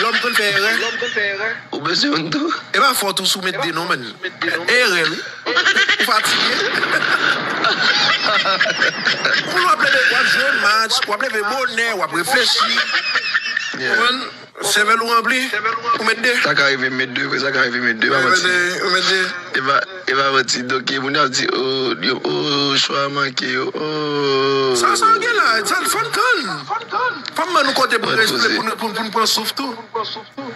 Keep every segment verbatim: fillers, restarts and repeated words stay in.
lòm konn fè erè. Ou bezwen youn tou? E pa fòt ou si w met de non, menn. Erè, wi. Ou fatige. Pou w ap leve, w ap jwe match, w ap leve bonè, w ap reflechi. Konprann? Sèvèl ou ranpli, ou met de. Sa ka rive m met de, vre, sa ka rive m met de, pa manti. Ou met de. E pa, e pa manti. Donk, moun yo ap di, oh, yo, oh, chwa manke yo, oh. Sa, sa gen la, sa, fò n tann. Fò n ban nou kote pou n respire, pou n, pou n, pou n pran souf tou.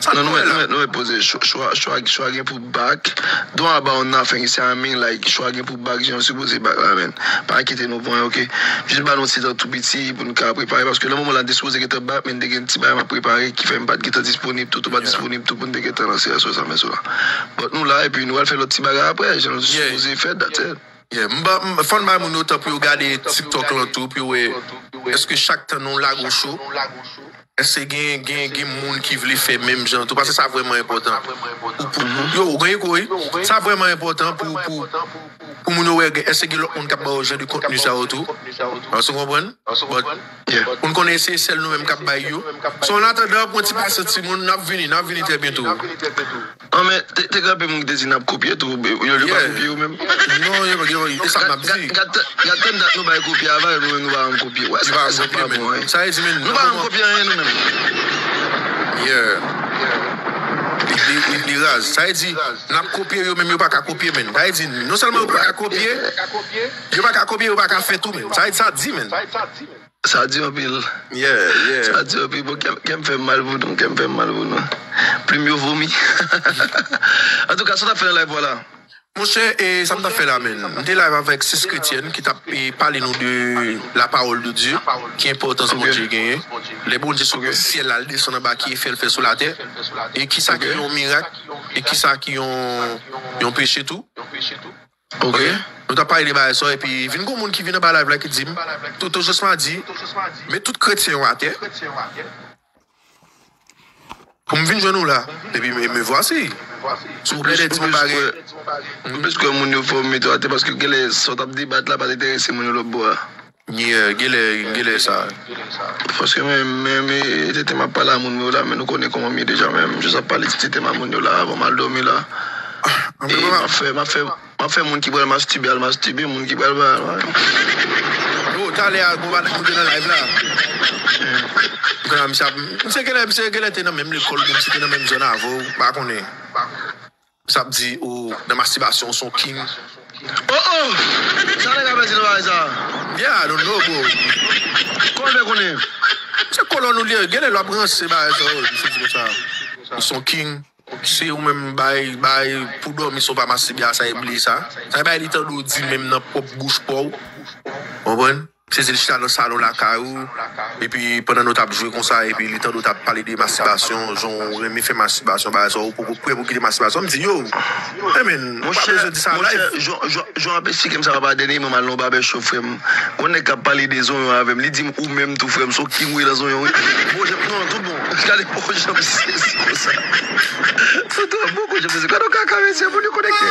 Sa nou, nou, nou, nou poze chwa, chwa, chwa gen pou back. Don't about nothing, you see what I mean? Like, chwa gen pou back, jan l sipoze back la, man. Pa enkyete nou pwen, ok? Jis ba nou ti tan tou piti pou n ka prepare, paske nan moman la, n te sipoze gentan back, men n te gen ti bagay m ap prepare, ki fè m pa t gentan disponib tou, tou pa disponib tou pou n te gentan lanse aswè sa, men sou la. But nou la, epi nou al fè lòt ti bagay apre, jan nou sipoze fè, that's it. Yeah, m ba, m, fò n bay moun yo tan pou yo gade TikTok lan tou, pou yo wè, èske chak tan nou lage w cho, èske gen, gen, gen moun ki vle fè menm jan tou, paske sa vrèman enpòtan. Ou pou, yo, ou gen eko, wi. Sa vrèman enpòtan pou, pou, pou moun yo wè, èske gen lòt moun k ap ba yo jan de kontni sa yo tou. Èske w konprann? But, pou n konnen se sèl nou menm k ap bay yo. So, an atandan, pran ti pasyans, timoun, n ap vini, n ap vini trè byento. An, men, te, te gen anpil moun ki te di n ap kopye tou, yo, yo pa kopye yo menm. Non, yo, yo, e sa m ap di. Gad, gad, gad tann dat nou bay kopye avan, nou menm nou pa janm kopye. Wè, sa, sa pa bon, hein. Sa vle di, men, nou pa janm kopye anyen, nou menm. Yeah. Li, li, li, li raz. Sa vle di, n ap kopye yo, menm yo pa ka kopye, menm. Sa vle di, non sèlman yo pa ka kopye, yo pa ka kopye, yo pa ka fè tou, menm. Sa vle di, sa di, menm. Sa di anpil. Yeah, yeah. Sa di anpil. Bon, kè m, kè m fè m mal pou nou, kè m fè m mal pou nou. Plim yo vomi. Antouka, sa w t ap fè nan live la? Monchè, e sa m t ap fè la, menn? M te live avèk Sis Kretyèn ki t ap, e, pale nou de la parole de Dieu, ki enpòtans Bondye genyen. Lè Bondye sot nan syèl la, l desann anba, ki efè l fè sou latè, e kisa ki yon mirak, e kisa ki yon, yon peche tou. Ok. Nou t ap pale de bagay sa, epi vin gon moun ki vin anba live la ki di m, Toto Josma di, met tout kretyen yo atè. Pou m vin jwenn ou la. Epi, me, me voici. Si w plede di m bagay. M plis kwè moun yo fò mete w atè, paske genlè sa w t ap debat la pa t enterese moun yo lòt bò a. Yeah, genlè, genlè sa. Paske men, men, men, tete m ap pale a moun yo la, men nou konnen kòman m ye deja, men m jis ap pale ti tete m a moun yo la, avan m al dòmi la. E m ap fè, m ap fè, m ap fè moun ki pral mastibe al mastibe, moun ki pral ba al ba. Yo, talè a, gon bagay moun te nan live la. M konnen misye ap, misye genlè, misye genlè te nan menm lekòl, misye te nan menm zòn avè w, m pa konnen. Sa ap di ou nan mastibasyon, ou se yon king. Oh, oh! Sa nèg ap di nan bagay sa? Yeah, I don't know, bro. Kòman l fè konnen? Se kolòn ou li ye, genlè l ap ranse bagay sa, yo, misye di konsa. Ou se yon king. Se ou menm bay, bay, pou dòmi, se w pa mastibe a, sa e bliye sa. Sa e bay li tande w di menm nan pwòp bouch pa w. Konprann? Se di l chita nan salon lakay ou, epi pandan nou t ap jwe konsa, epi li tande w t ap pale de mastibasyon, jan w renmen fè mastibasyon, bagay sa, ou poko prè pou kite mastibasyon. M di, yo, hey, man, ou pa bezwen di sa live. Monchè, jan, jan, jan w ap eksplike m sa, papa, dènyèman m al nan yon barbecue, frè m. Gon nèg k ap pale de zonyon avè m, li di m, ou menm tou, frè m, se w ki woule nan zonyon, wi. Bon, jan, non, tout bon. Gade, bon, jan m sezi konsa. Foto, bon, jan m sezi. Gade yon kaka, mesye, pou nou konekte.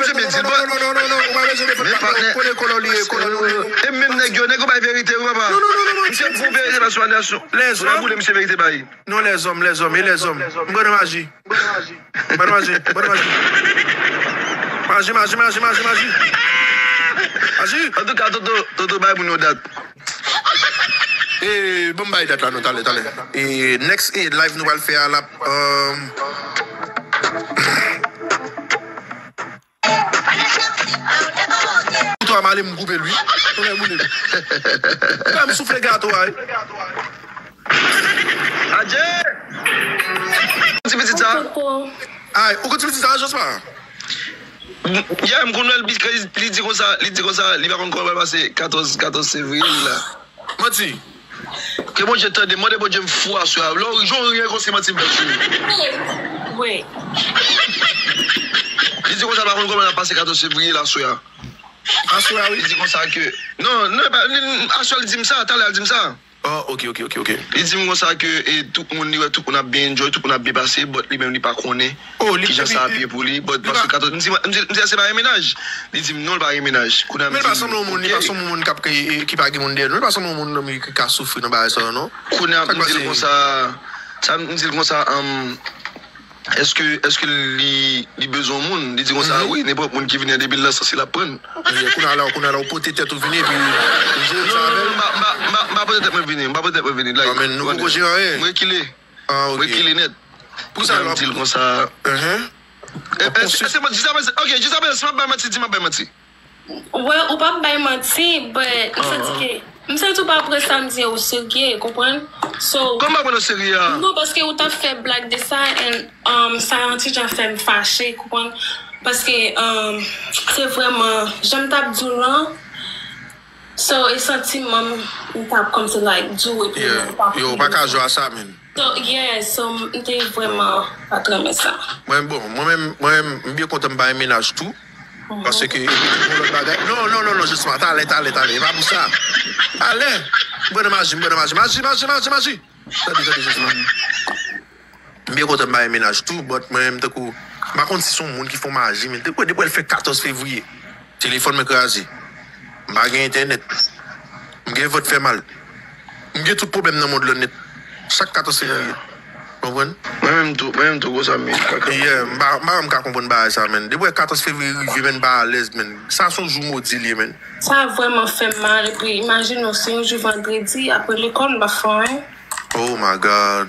misye byen di l, bro. Non, non, non, non, non, ou pa bezwen defann patnè w. Konnen kolò li ye, kolò nou ye. E menm nèg yo, nèg yo bay verite, wi, papa. Non, non, non, non, non. Misye pou verite pa sou Anderson. Sou la boule, misye verite bay. Non, lèzòm, lèzòm, e lèzòm. M kwè nan maji. M kwè nan maji, m kwè nan maji. Maji, maji, maji, maji, maji. Maji. Antouka, Toto, Toto bay moun yon dat. E, bon, m bay dat la, non, talè, talè. E, next, e, live nou pral fè a la, um, Kouto a male m koupe l wi. Tounen boule m. Fè m soufle gato a wi. Adje! Ti pitit sa. Ay, ou konn ti pitit sa, Josma? Yè, m konn wè l, li, li di konsa, li di konsa, li pa konn kòman l pase katòz, katòz fevriye la. Manti. Ke Bondye tande, mande Bondye m fou aswè a. Lè w jwenn yon konsi manti m fè sou li. Wi. Li di konsa, pa konn kòman l ap pase katòz fevriye la aswè a. Aswè a, wi. Li di konsa ke, non, non, pa, li, aswè li di m sa, talè a li di m sa. Oh, ok, ok, ok, ok. Li di m konsa ke, e, tout moun, li wè tout moun ap byen enjoy, tout moun ap byen pase, but li menm li pa konnen. Oh, li, kijan sa ap ye pou li, but paske katòz, m di, m di, m di, èske pa gen mennaj? Li di m non, li pa gen mennaj. Kounye a m di, men li pa sanble yon moun, li pa sanble yon moun k ap, ki, ki pa gen moun dèyè l, non, li pa sanble yon moun, non, ki ka soufri nan bagay sa yo, non. Kounye a m di l konsa, sa, m di l konsa, um, èske, èske li, li bezwen yon moun? Li di konsa, wi, nenpòt moun ki vini an depi l nan sans li ap pran. Kounye a la, kounye a la, ou pote tèt ou vini, epi ou jere sa avè l? Non, non, non, m pa, m pa, m pa, m pa pote tèt mwen vini, m pa pote tèt mwen vini, like, ah, men nou poko jere anyen. M rekile. Ah, ok. Mwen kile nèt. Pou sa, m di l konsa. Uh-huh. E, e, se, se, ok, jis apre, si m ap bay manti, di m ap bay manti. Well, ou p ap bay manti, but m santi ke, m santi ou pa pran sa m di yo serye, konprann? So, kòman m pa pran w serye a? Non, paske ou t ap fè blag de sa, and, um, sa yon ti jan fè m fache, konprann? Paske, um, se vrèman, jan m t ap di w lan, so, e santiman m, m t ap kòmsi, like, di w epi m pa feel. Yo, ou pa ka jwe a sa, man. So, yeah, so, m te vrèman pa t renmen sa. Mwen, bon, mwen menm, mwen menm, m byen kontan m pa gen mennaj tou. Paske, epi, yon lòt bagay. Non, non, non, non, jisman, talè, talè, talè, e pa pou sa. Talè, m pran nan maji, m pran nan maji, maji, maji, maji, maji. Tande, tande, jisman. M byen kontan m pa gen mennaj tou, but mwen menm tankou, m pa konn si se yon moun ki fè yon maji, men depi, depi l fè katòz fevriye, telefòn mwen kraze. M pa gen entènèt. M gen vant fè mal. M gen tout pwoblèm nan mond lan nèt. Chak katòz fevriye. Konprann? Mwen menm tou, mwen menm tou, gwo sa m ye, kaka. Yeah, m pa, m pa janm ka konprann bagay sa, man. Depi w wè katòz fevriye rive, man, m pa alèz, man. Sa se yon jou modi l ye, man. Sa vrèman fè m mal, epi imajine w, se yon jou vandredi, apre lekòl, m pa fè anyen. Oh my God.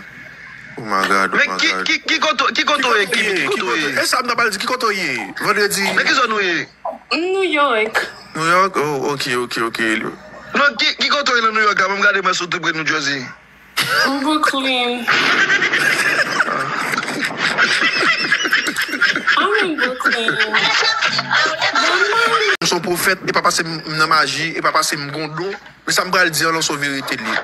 Oh my God, oh my God. Men ki, ki, ki kote, ki kote w ye, Kimi, ki kote w ye? E sa m ta pral di, ki kote w ye? Vandredi. Men ki zòn ou ye? New York. New York? Oh, ok, ok, ok. Non, ki, ki kote w ye nan New York la? Ban m gade mwen si w tou pre New Jersey. Brooklyn. I'm in Brooklyn. M se yon pwofèt, e pa paske m nan maji, e pa paske m gon don, men sa m pral di an lan se yon verite l ye.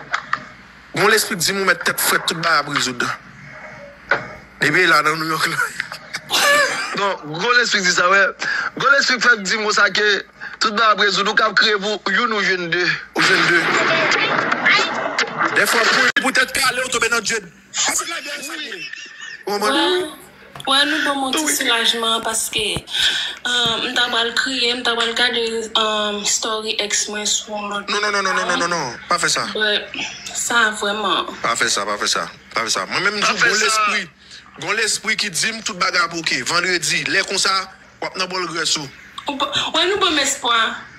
Gon lespri k di m ou mèt tèt frèt, tout bagay ap rezoud. Depi la nan New York la. Non, gon lespri k di sa, wè. Gon lespri k fèk di m konsa ke tout bagay ap rezoud, ou kab kreye pou youn ou jwenn de. Ou jwenn de. Dèfwa pou, pou tèt kale ou tonbe nan djed. Pase la byen sa ye. Ou konprann? Wè, nou ban m yon ti soulajman paske, um, m ta pral kriye, m ta pral gade, um, story ex mwen sou yon lòt. Non, non, non, non, non, non, non, non. Pa fè sa. But sa vrèman. Pa fè sa, pa fè sa. Pa fè sa. Mwen menm m di w gon lespri. Gon lespri ki di m tout bagay ap oke. Vandredi, lè konsa, w ap nan bòl grès ou. Ou pa, wè nou ban m espwa.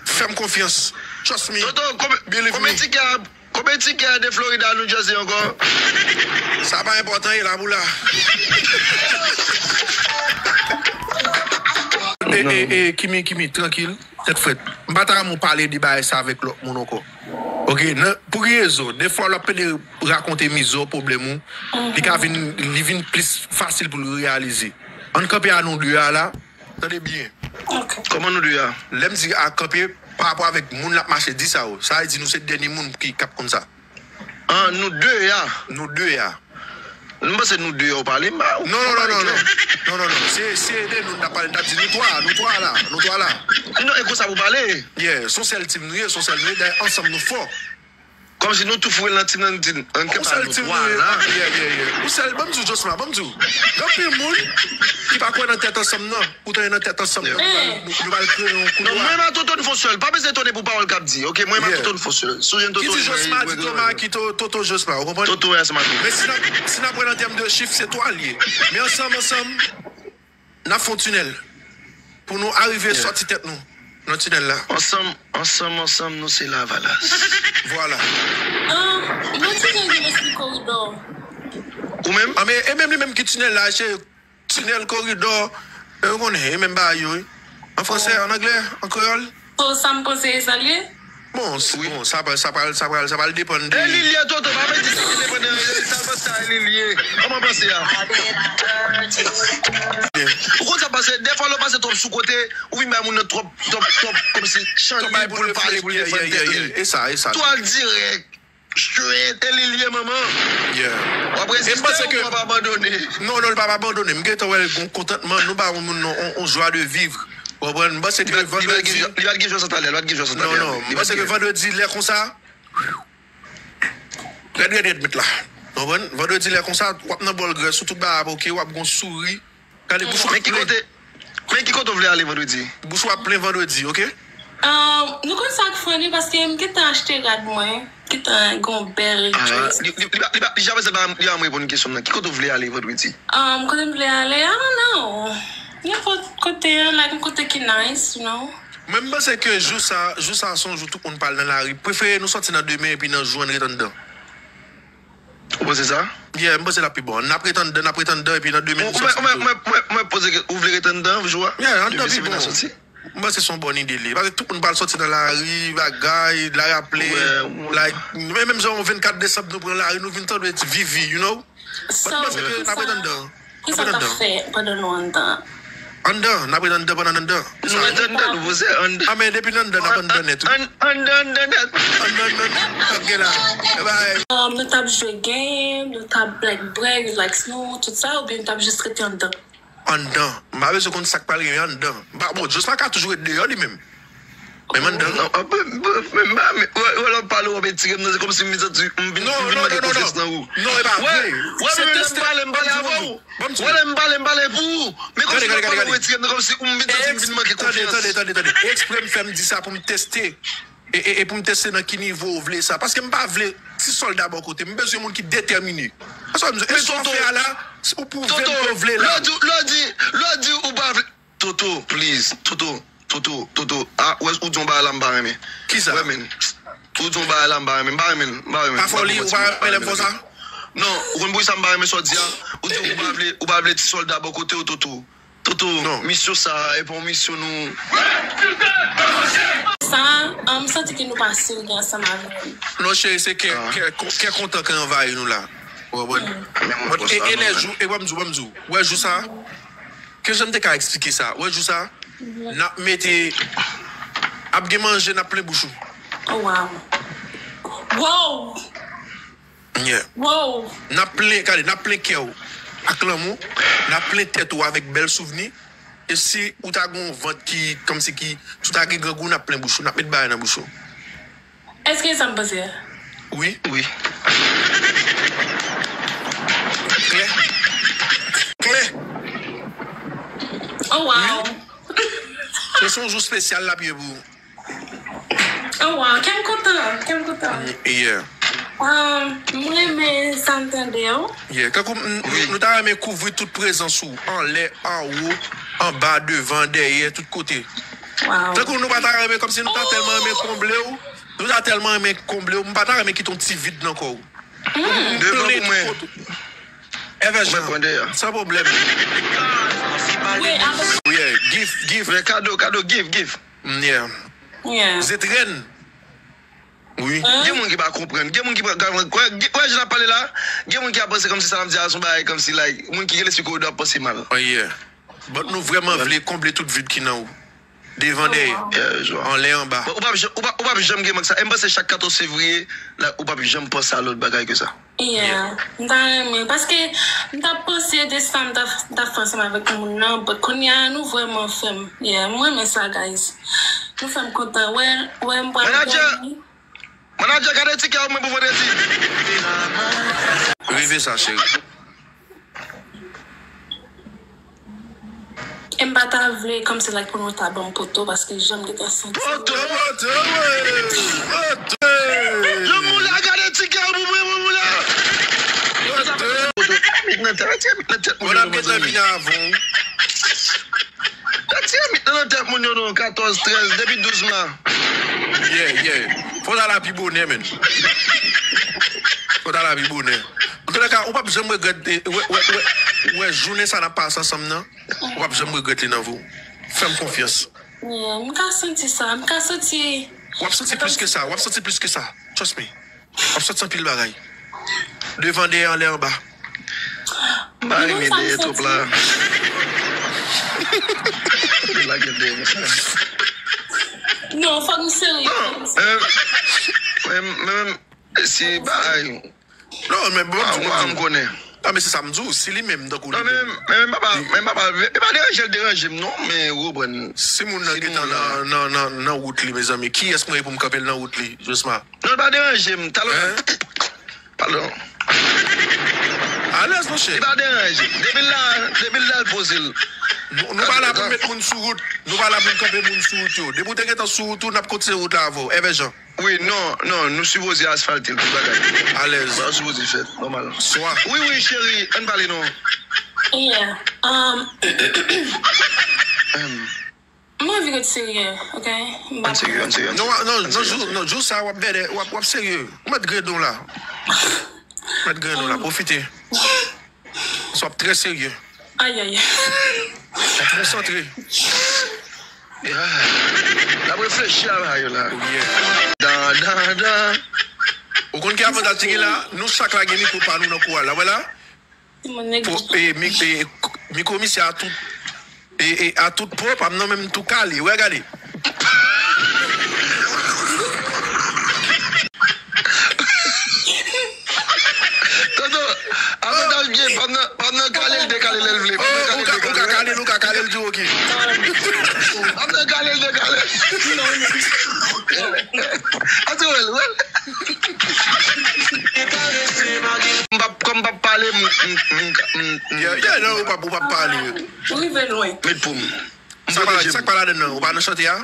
Fè m konfyans. Trust me. Toto, konbyen, believe me. Konbyen tikè a, konbyen tikè a de Florida a New Jersey ankò? Sa pa enpòtan, e la pou la. E, e, e, Kimi, Kimi, trankil, tèt frèt. M pa ta renmen w pale de bagay sa avèk lòt moun ankò. Ok, nan, pou ki rezon? Defwa, lè w ap pede rakonte mizè w, pwoblèm ou, li ka vin, li vin plis fasil pou l reyalize. Ann kanpe a nou de a la, tande byen. Ok. Kòman nou de a? Lè m di a kanpe, pa rapò avèk moun l ap mache di sa yo. Sa vle di nou se dènye moun ki, k ap konn sa. An, nou de a. Nou de a. M panse nou de a w pale, m pa, non, non, non, non, non. Non, non, non. Se, se de nou n ap pale, n ap di nou twa, nou twa la, nou twa la. Non, e konsa pou pale. Yeah, se yon sèl team nou ye, se yon sèl nou ye, dayè ansanm nou fò. Kòmsi nou tou foure l nan ti nan ti. Ann kenbe nou twa la. Yon sèl, ban m di w, Josma, ban m di w. Gen anpil moun ki pa kwè nan tèt ansanm nan. Poutan yo nan tèt ansanm nan. Nou pral, nou, nou pral kreye yon koulwa. Non, mwen m a Toto n fon sèl. Pa bezwen etone pou pawòl k ap di, oke? Mwen m a Toto n fon sèl. Sou jèn Toto. Ki di Josma, di Toma, ki To-, Toto Josma, ou konprann? Toto Esma. Men si n ap, si n ap pran an tèm de chif, se twa l ye. Men ansanm, ansanm, n ap fè yon tinèl. Pou nou arive sòti tèt nou nan tinèl la. Ansanm, ansanm, ansanm, nou se Lavalas. Vwala. Ah, mwen ti jan gen lespri koridò. Ou menm? Ah, men, e menm li menm ki tinèl la, se tinèl koridò. E ou konnen, e menm bagay yo, wi. An fransè, an anglè, an kreyòl. So, sa m panse e sa l ye? Bon, s-, bon, sa pral, sa pral, sa pral, sa pral depann de. E li l ye, Toto, pa vle di sa depann de, sa l panse a, e li l ye. Kòman panse a? Ou konn sa pase, dèfwa lè w pase twòp sou kote, ou vin bay moun nan twòp, twòp, twòp, kòmsi chan lib pou l pale, pou l defann tèt li. E sa, e sa. Twò dirèk. Straight, e li l ye, manman. Yeah. W ap reziste ou w ap abandone? Non, non, li p ap abandone. M gentan wè l gen yon kontantman, nou ba yon moun yon, yon, yon jwa de viv. Ou konprann? M panse ke vandredi. Li pa t gen jwa sa talè, li pa t gen jwa sa talè. Non, non, m panse ke vandredi, lè konsa, rèd, rèd, rèd, met la. Ou konprann? Vandredi, lè konsa, w ap nan bòl grès ou tout bagay ap oke, w ap gen yon souri. Gade, bouch ou ap plen. Men ki kote, men ki kote w vle ale vandredi? Bouch ou ap plen vandredi, oke? Ah, nou konn sa k funny, paske m gentan achte rad mwen, gentan gen yon bèl dress. Li, li, li, li, li, li janm fè sa, li janm reponn kesyon m nan. Ki kote w vle ale vandredi? Ah, kote m vle ale? I don't know. Nenpòt kote, like, yon kote ki nice, you know. Mwen, m panse ke jou sa, jou sa se yon jou tout moun pral nan lari. Prefere nou sòti nan demen epi nan jou an ret anndan. Ou panse sa? Yeah, m panse l ap pi bon. N ap ret anndan, n ap ret anndan, epi nan demen nou sòti pito. Mwen, mwen, mwen, mwen poze ke, ou vle ret anndan jou a? Yeah, anndan pi bon. M panse se yon bòn ide li. Paske tout moun pral sòti nan lari, bagay, lari ap plen. Like, men menm jan yon vennkat desanm nou pran lari, nou vin tande ti vivi, you know? But m panse ke n ap ret anndan. Kisa n ap fè pandan nou anndan? Anndan, n ap ret anndan pandan n anndan. Nou ret anndan, nou poze anndan. Ah, men depi n anndan, n ap anndan nèt, wi. Anndan, anndan nèt. Anndan, anndan nèt. Ok, la. Bye bye. Um, nou t ap jwe game, nou t ap, like, bwè, relax nou, tout sa, oubyen nou t ap jis rete anndan? Anndan. M pa bezwen konn sa k pral rive anndan. M pa, bon, Joshua ka toujou ret deyò li menm. Men m anndan. Non, non, men, men, men, men, wè, wè, lè w pale, w ap etire m nan, se kòmsi m vin santi m vin, m vin manke konfyans nan ou. Non, e pa vre. Wè, wè, men lè m pale, m pale avè w. Wè, lè m pale, m pale pou ou. Men kòmsi lè w pale, w etire m nan, kòmsi m vin santi m vin manke konfyans. Tande, tande, tande, tande. Eksprè m fè m di sa pou m teste. E, e, e pou m teste nan ki nivo w vle sa. Paske m pa vle ti sòlda bò kote m. M bezwen moun ki detèmine. Paske m di, e sa w fè a la, ou pwouve m ke w vle la. Lè w di, lè w di, lè w di ou pa vle. Toto, please. Toto, Toto, Toto. Ah, wè, ou di yon bagay la m pa renmen. Kisa? Wè, men. Ou di yon bagay la m pa renmen. M pa renmen. M pa renmen. Pa foli, ou pa renmen lè m fè sa? Non, ou konn poukisa m pa renmen sa w di a? Ou di ou pa vle, ou pa vle ti sòlda bò kote w, Toto. Toto, misyon sa a, e pa yon misyon nou. Sa, um, m santi ke nou pa serye ansanm avè l. Non, cheri, se kè, kè, kè kontan k anvayi nou la. Ou konprann? E, e lè jou, e wè m di w, wè m di w. Wè jou sa a? Ke jan m te ka eksplike sa? Wè jou sa a? N ap mete, ap gen manje, n ap plen bouch ou. Oh, wow. Wow! Yeah. Wow! N ap plen, gade, n ap plen kè w ak lanmou, n ap plen tèt ou avèk bèl souvni. E si ou ta gen yon vant ki, kòmsi ki, si w ta gen grangou, n ap plen bouch ou, n ap met bagay nan bouch ou. Èske sa m panse a? Wi. Wi. Klè. Klè. Oh, wow. Wi. Se yon jou espesyal l ap ye pou ou. Oh, wow, kè m kontan, kè m kontan. Yeah. Um, m renmen sa m tande yo. Yeah, tankou m, m, nou ta renmen kouvri tout prezans ou, anlè, anwo, anba, devan, dèyè, tout kote. Wow. Tankou nou pa ta renmen, kòmsi nou ta tèlman renmen konble w, nou ta tèlman renmen konble w, m pa ta renmen kite yon ti vid nan kò w. Devan pou mwen. Evè Jan, san pwoblèm. Yeah, gift, gift. Men kado, kado, gift, gift. Mm, yeah. Yeah. Zetrèn. Wi. Gen moun ki pa konprann. Gen moun ki pa, wè, wè, wè jan n ap pale la, gen moun ki ap panse kòmsi sa n ap di a se yon bagay kòmsi, like, moun ki gen lespri koridò ap panse mal. Oh, yeah. But nou vrèman vle konble tout vid ki nan ou. Devan, dèyè. Yeah, anlè, anba. Bon, ou p ap janm, ou p ap, ou p ap janm gen mank sa. E m panse chak katòz fevriye, like, ou p ap janm panse a lòt bagay ke sa. Yeah, m ta renmen, paske m t ap panse de sa m t ap, m t ap fè ansanm avèk moun nan, but kounye a nou vrèman fè m, yeah, m renmen sa, guys. Nou fè m kontan, wè, wè m pral gade. Manadjè, gade tikè ou mwen pou vandredi. Rive sa, cheri. E m pa ta vle kòmsi like pou nou ta ban m poto, paske jan m gentan santi. Poto, poto, wi! Poto! Yon moula, gade tikè pou mwen, yon moula! Poto! Nan tèt, nan tèt moun yo, nan tèt moun yo, non, mezanmi. Nan tèt moun yo, non, katòz, trèz, depi douz mwa. Yeah, yeah. Fò ta la pi bonè, menn. Fò ta la pi bonè. Antoulèka, ou p ap janm regrèt, eh, wè, wè, wè, wè jounen sa n ap pase ansanm nan. Ou p ap janm regrèt li nan vi w. Fè m konfyans. Yeah, m ka santi sa, m ka santi. W ap santi plis ke sa, w ap santi plis ke sa. Trust me. W ap santi anpil bagay. Devan, dèyè, anlè, anba. M pa renmen dèyè twòp la. Li lage dèyè konsa. Non, fòk m serye. Non, men, men, men, si bagay. Non, men bon, pa, pa, m konnen. Non, men se sa m di w, si li menm tankou li menm. Non, men, men, men papa, men papa, e pa deranje l deranje m, non, men ou konprann. Si moun nan gentan nan, nan, nan, nan wout li, mezanmi, kiyès mwen ye pou m kanpe l nan wout li, Josma? Non, li pa deranje m. Talon. Hein? Padon. Alèz, monchè. Li pa deranje m. Depi l la, depi l la, l poze l. Nou, nou pa la pou n met moun sou wout. Nou pa la pou n kanpe moun sou wout yo. Depi w te gentan sou wout ou, n ap kontinye wout la avè w. Èvè Jan. Wi, non, non, nou sipoze asfalte l, tout bagay. Alèz. Bagay sipoze fèt, nòmal. Swa. Wi, wi, cheri, ann pale non. Yeah. Um, Em. M anvi ret serye, ok? M pa... Ann serye, ann serye, ann serye. Non, non, non, jou, non, jou sa w ap bèdè, w ap, w ap serye. Ou mèt grennen w la. Ou mèt grennen w la, pwofite. Sa w ap trè serye. Ayayay. W ap konsantre. Yeah. L ap reflechi a bagay yo la. Ou byen. Dan, dan, dan. Ou konn ki avantaj ki gen la? Nou chak la gen mikwo pa nou nan koral la. Wè la? Timoun nèg. Po, e, mi, e, k-, mi komisè a tout, e, e, a tout po, pa m nan menm tou kale. Wè, gade. Tonton, avantaj byen, pa m nan, pa m nan kale l dekale lè l vle. Pa m nan kale l dekale. Ou ka, ou ka kale l, ou ka kale l di ok. Pa m nan kale l dekale. Ase wè l, wè l. M p ap, kòm m p ap pale, m, m, m, m, m, Yeah, yeah, non, ou p ap, ou p ap pale. Ou rive lwen. Met pou m. M Sa pa, pwoteje sa m. K pa ladann nan? Ou pa nan chante a?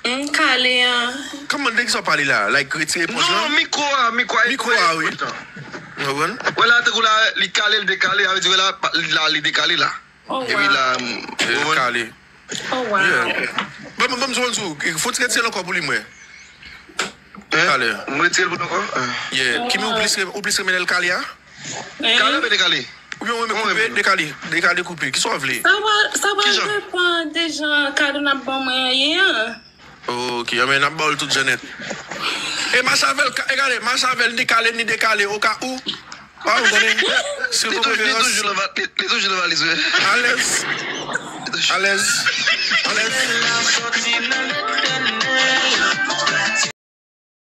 M kale a. Kòman nèg sa w pale la? Like, retire pòch lan? Non, mikwo a, mikwo a, Mikwo a, wi. Ou konprann? Wè la, tankou la, li kale, l dekale, a vle di, wè la, pa, li la, li dekale la. Oh, Epi wow. La, m, Li ou konprann? Kale. Oh, wow. Yeah. Ban m, ban m di w, fò w ti retire l ankò pou li, mwen. Hein? Talè. M retire l pou nou ankò? Ah. Yeah. Kimi ou plis renmen, ou plis renmen lè l kale a? Hein? Kale oubyen dekale? Oubyen ou renmen koupe, dekale, dekale, koupe. Kisa w vle? Sa va, sa va depann de jan kado n ap ban mwen an ye an. Ok, anben, n ap ba w l tout jan nèt. E mache avè l, ka-, e gade, mache avè l, ni kale, ni dekale, o ka ou. Ah, ou konnen? Si Li ou tou-, li preferans. Toujou nan va-, li, li toujou nan valiz, wi. Alèz. Alèz. Alèz.